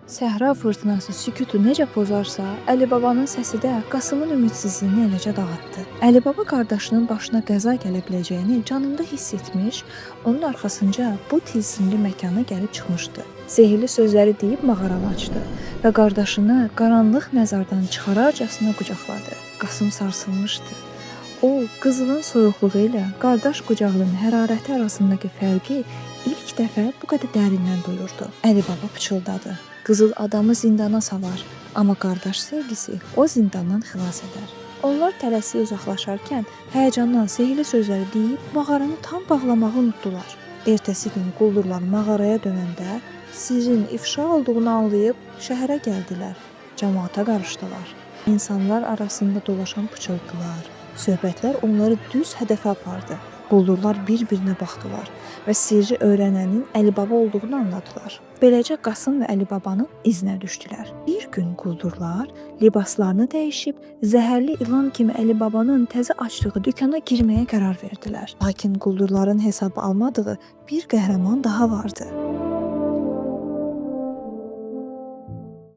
Səhra fırtınası sükutu necə pozarsa, Əlibabanın səsi də Qasımın ümidsizliyini eləcə dağıtdı. Əlibaba qardaşının başına qəza gələ biləcəyini canında hiss etmiş, onun arxasınca bu tilsimli məkana gəlib çıxmışdı. Sehrli sözləri deyib mağaranı açdı və qardaşını qaranlıq məzardan çıxararcasına qucaqladı. Qasım sarsılmışdı. O, qızılın soyuqluğu ilə qardaş qucağının hərarəti arasındakı fərqi ilk dəfə bu qədər dərindən duyurdu. Əlibaba pıçıldadı. Qızıl adamı zindana salar, amma qardaş sevgisi o zindandan xilas edər. Onlar tələsik uzaqlaşarkən həyəcandan sehrli sözləri deyib mağaranı tam bağlamağı unutdular. Ertəsi gün quldurlar mağaraya dönəndə sirrin ifşa olduğunu anlayıb şəhərə gəldilər. Camaata qarışdılar. İnsanlar arasında dolaşan pıçıltılar, söhbətlər onları düz hədəfə apardı. Quldurlar bir-birinə baxdılar və sirri öyrənənin Əlibaba olduğunu anladılar. Beləcə Qasım və Əlibabanın izinə düşdülər. Bir gün quldurlar libaslarını dəyişib zəhərli ilan kimi Əlibabanın təzə açdığı dükana girməyə qərar verdilər. Lakin quldurların hesaba almadığı bir qəhrəman daha vardı.